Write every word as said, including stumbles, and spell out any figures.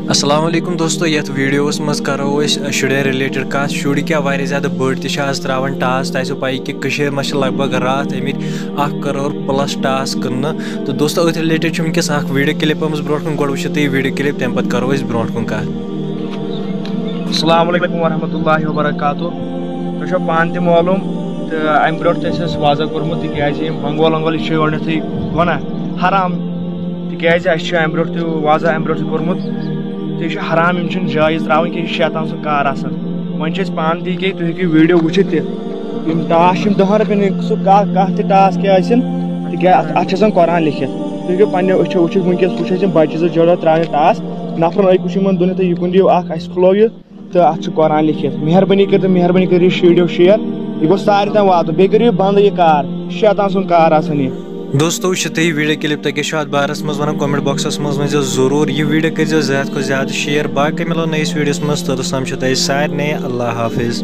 السلام علیکم دوستو، یتھ ویڈیوس منٛز کرو أسۍ شُرٮ۪ن رِلیٹڈ کتھ۔ شُرۍ کیٛاہ واریاہ زیادٕ بٔڑۍ تہِ چھِ آز تراوان ٹاس۔ تۄہہِ آسیو پَیی کہِ کٔشیٖرِ منٛز چھِ لگ بگ راتھ آمٕتۍ اکھ کرور پلس ٹاس کٕننہٕ۔ تہٕ دوستو، أتھۍ رِلیٹڈ چھُ وٕنکیٚس اکھ ویڈیو کلپ آمٕژ برونٛٹھ کُن، گۄڈٕ وٕچھِو تُہۍ یہِ ویڈیو کلپ، تمہِ پتہٕ کرو أسۍ برونٛٹھ کُن کتھ۔ السلام علیکم ورحمۃ اللہ وبرکاتہ۔ تۄہہِ چھو پانہٕ تہِ معلوم، تہٕ امہِ برونٛٹھ تہِ اَسہِ اوس وعظہ کوٚرمُت، تِکیازِ یِم بنگول ونگول، یہِ چھُ گۄڈٕنیتھٕے گۄناہ، حرام، تِکیازِ اَسہِ چھُ امہِ برونٛٹھ تہِ وعظہ امہِ برونٛٹھ تہِ کوٚرمُت، تہٕ یہِ چھُ حرام، یِم چھِنہٕ جٲیز تراوٕنۍ کینٛہہ، یہِ چھُ شیطان سُنٛد کار آسان۔ وۄنۍ چھِ أسۍ پانہٕ تہِ یہِ کہِ تُہۍ ہیٚکِو ویڈیو وٕچھِتھ تہِ، یِم ٹاس چھِ یِم دَہَن رۄپیَن ہٕنٛدۍ، سُہ کانٛہہ، کانٛہہ تہِ ٹاس کیٛاہ ٲسِن، تِکیٛازِ اَتھ، اَتھ چھِ آسان قرآن لیکھِتھ۔ تُہۍ ہیٚکِو پنٛنیو أچھو وٕچھِتھ، وٕنکیٚس وٕچھ اَسہِ یِم بَچہِ زٕ جوڑا ترٛاونہِ ٹاس، نفرَن أکِس چھُ یِمَن دۄن ہَتَن، یہِ کُن دِیِو اَکھ، اَسہِ کھُلٲوِو تہٕ اَتھ چھُ قرآن لیکھِتھ۔ مہربٲنی کٔرِتھ، مہربٲنی کٔرِو یہِ ویڈیو شیئر، یہِ گوٚژھ سارنٕے تام واتُن۔ بیٚیہِ کٔرِو یہِ بنٛد یہِ کار، شیطان سُنٛد کار آسان یہِ۔ دوستو، وٕچھِو تُہۍ یہِ ویڈیو کلپ، تۄہہِ کیٛاہ چھُ اَتھ بارَس منٛز وَنان، کمنٹ باکسَس منٛز ؤنۍزیو ضروٗر۔ یہِ ویڈیو کٔرۍزیو زیادٕ کھۄتہٕ زیادٕ شیئر۔ باقٕے مِلو نٔیِس ویڈیوَس منٛز، توٚتَس تام چھُ تۄہہِ سارنٕے اللہ حافظ۔